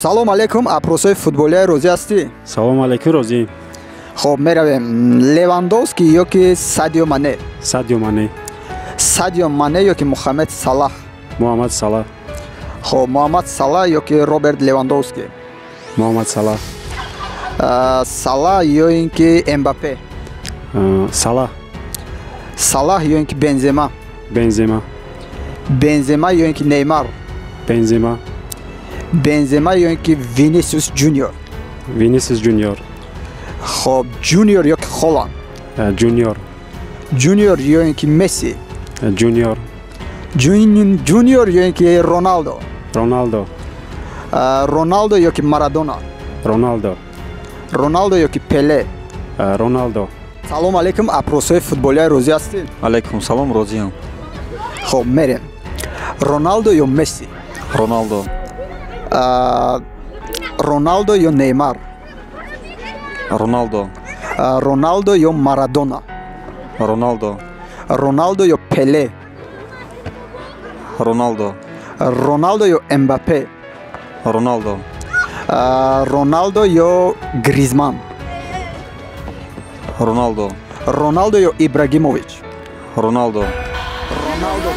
Салом алейкум, опросҳои футболияи розӣ ҳастӣ? Салом алейкум, розӣ. Хоб, меравем. Левандовский ё ки Садио Мане? Садио Мане. Садио Мане ё ки Мухаммед Салах? Муҳаммад Салах. Хоб, Муҳаммад Салах ё ки Роберт Левандовский? Муҳаммад Салах. Салах ё ин ки Эмбапе? Салах. Салах ё ин ки Бензема? Бензема. Бензема ё ин ки Неймар? Бензема. Бензема ё ин ки Винисиус Ҷуниор? Винисиус Ҷуниор. Хоб, Ҷуниор ё ки Холанд? Ҷуниор. Ҷуниор ё ин ки Месси? Ҷуниор. Ҷуниор ё ин ки Роналдо? Роналдо. Роналдо ё ки Марадона? Роналдо. Роналдо ё ки Пеле? Роналдо. Салом алейкум, опросҳои футболияи розӣ ҳастед? Алейкум салом, розиам. Хоб, мерем. Роналдо ё Месси? Роналдо. Роналдо ё Неймар? Роналдо. Роналдо ё Марадона? Роналдо. Роналдо ё Пеле? Роналдо. Роналдо ё Эмбапе? Роналдо. Роналдо ё Гризман? Роналдо. Роналдо ё Ибрагимович? Роналдо. Роналдо.